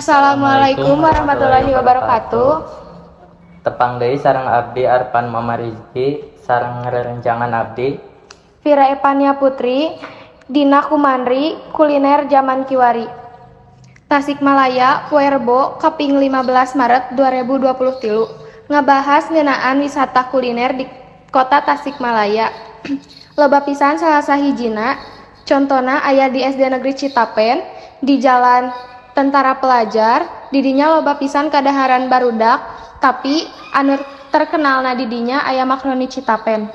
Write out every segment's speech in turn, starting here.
Assalamualaikum warahmatullahi wabarakatuh. Tepang deui sareng abdi Arpan Mama Rizky sareng rerencangan abdi Vira Epania Putri dina Kumanri, Kuliner Zaman Kiwari. Tasikmalaya, poe Rebo kaping 15 Maret 2023, ngabahas ngeunaan wisata kuliner di Kota Tasikmalaya. Loba pisan, salah sahijina contona aya di SD Negeri Citapen di Jalan Tentara Pelajar. Didinya loba pisan kadaharan barudak, tapi anu terkenalna didinya aya makroni Citapen.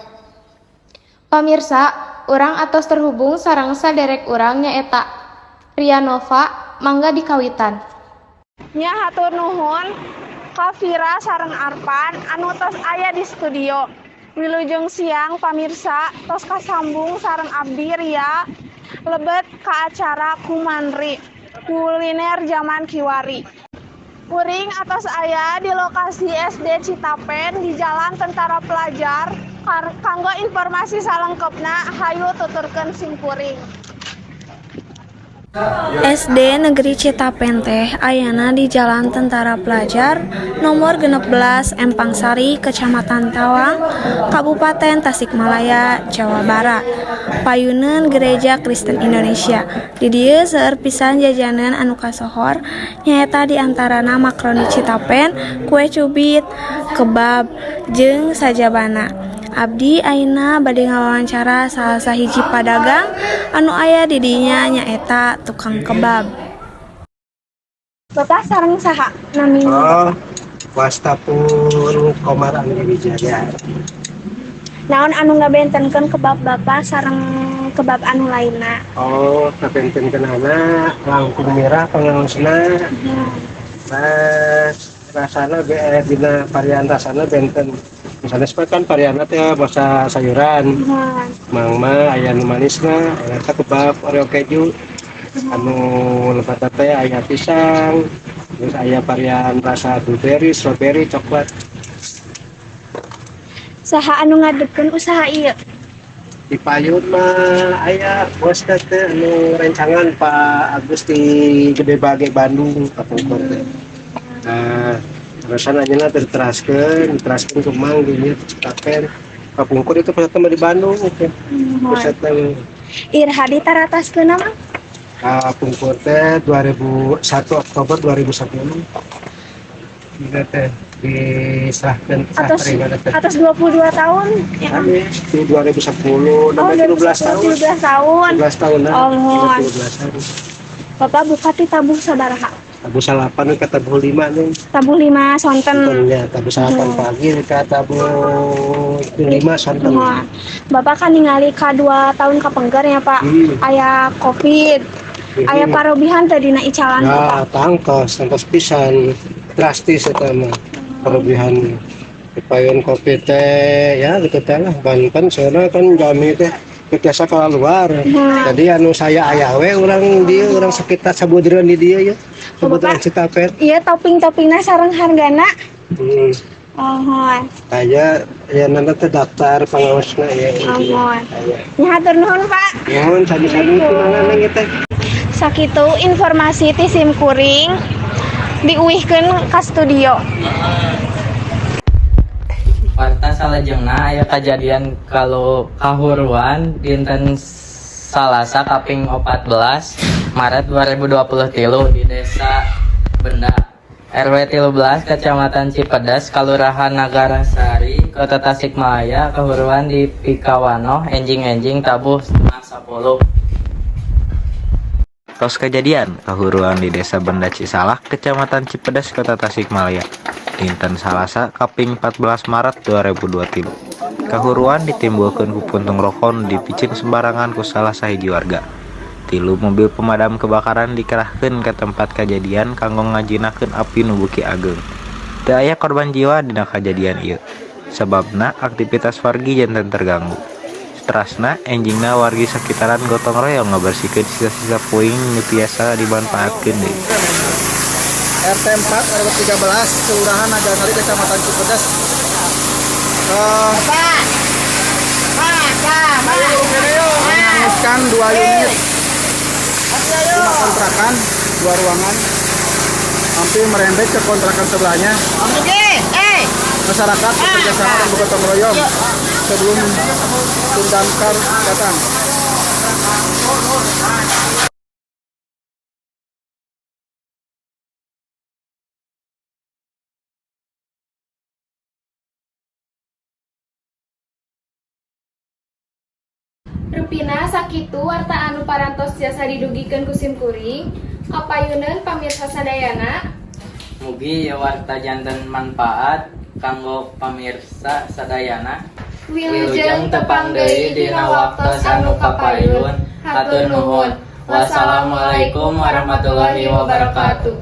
Pamirsa, urang atos terhubung sareng saderek urang, nyaeta Rianova. Mangga dikawitan. Nya, hatur nuhun ka Vira sareng Arpan anu tos aya di studio. Wilujeng siang, pamirsa, tos kasambung sareng abdi Ria lebet ka acara Kumanri, Kuliner Zaman Kiwari. Kuring atos aya di lokasi SD Citapen di Jalan Tentara Pelajar. Kanggo informasi salengkepna, hayu tuturkeun simkuring. SD Negeri Citapen teh ayana di Jalan Tentara Pelajar nomor 16, Empang Sari, Kecamatan Tawang, Kabupaten Tasikmalaya, Jawa Barat. Payuneun Gereja Kristen Indonesia. Di dieu seueur pisan jajanan anu kasohor, nyaeta di antarana makroni Citapen, kue cubit, kebab, jeung sajabana. Abdi ayeuna bade ngawawancara salah sahiji padagang anu aya di dinya, nyaeta tukang kebab. Bapak sareng saha namina? Oh, wasta pun Komar Anggi Wijaya. Naon anu ngabentenkeun kebab Bapak sareng kebab anu lainna? Oh, kabentenkeunana langkung mirah pangaosna. Nah, rasana dina varian rasana benten. Misalnya seperti kan varian teh basa sayuran. Mang mah aya nu manisna, aya kebab Oreo keju. Anu lebat teh aya pisang, terus aya varian rasa blueberry, strawberry, coklat. Saha anu ngadegkeun usaha ieu? Di payun mah aya bos teh anu rencangan Pak Agus di Gede Bage, Bandung, kapungkur teh. Nah, terusan aja diteraskeun, diteraskeun ke Mang di Citapen. Kapungkur itu pusatnya mah di Bandung itu. Pusatnya. Iraha ditarataskeun, Mang? Kapungkur teh 2001, Oktober 2010. Ini teh diserahkan serah Atos terima teh. Atos 22 tahun ya, Mang? Habis di 2010, Oh, namanya 13 tahun. 13 tahun. 13 tahun lah. Oh, muhun. 13 tahun. Bapak buka ti tabuh sabaraha? Tabuh salapan ke tabuh lima nih. Tabuh 5 sonten. Sontennya tabuh salapan pagi ke tabuh 5 sonten. Muhun. Bapak kan ningali ka 2 tahun kapengker ya, Pak. Aya Covid. Aya parobihan teh dina icalan Ya, Bapak? Tangtos, tangtos pisan, drastis eta mah perubahan di payun Covid teh ya gitu teh lah. Banten soalnya kan jami teh biasa keluar. Jadi anu saya aya we urang dieu, urang sekitar sabudereun di dieu ya. Sabudereun Citapen. Iya, topping-toppingna sareng hargana. Oh. Aya ya, nanti teh daftar pangaosna ya. Muhun. Aya. Nya, hatur nuhun, Pak. Nuhun sami-sami, kumaha neng teh. Sakitu informasi ti sim kuring, diuihkeun ka studio. Warta salajengna, aya kajadian kalau kahuruan dinten Salasa kaping 14 Maret 2023 di Desa Benda, RW 13, Kecamatan Cipedes, Kalurahan Nagarasari, Kota Tasikmalaya. Kahuruan di Pikawanoh enjing-enjing tabuh 9.30. Tos kejadian kahuruan di Desa Benda Cisalak, Kecamatan Cipedes, Kota Tasikmalaya. Dinten Salasa kaping 14 Maret 2023. Kahuruan ditimbulkeun ku puntung rokok nu dipicen sembarangan ku salah sahiji warga. Tilu mobil pemadam kebakaran dikerahkeun ke tempat kejadian kanggo ngajinakkeun api nu beuki ageng. Teu aya korban jiwa dina kajadian ieu. Sababna aktivitas wargi janten terganggu. Terasna enjingna wargi sakitaran gotong royong ngabersihkeun sisa-sisa puing nu tiasa dimanfaatkeun deui. RT 4 RW 13, Kelurahan Nagasari, Kecamatan Cipedes. Menghanguskan dua unit rumah kontrakan dua ruangan. Hampir merembet ke kontrakan sebelahnya. Masyarakat bekerja sama dan bergotong royong sebelum tim damkar datang. Rupina sakitu warta anu parantos jasa didugikeun ku simkuring. Kapayuneun pamirsa sadayana. Mugi ieu warta janten manfaat kanggo pamirsa sadayana. Wilujeng tepang deui dina waktos anu kapayun. Hatur nuhun. Wassalamualaikum warahmatullahi wabarakatuh.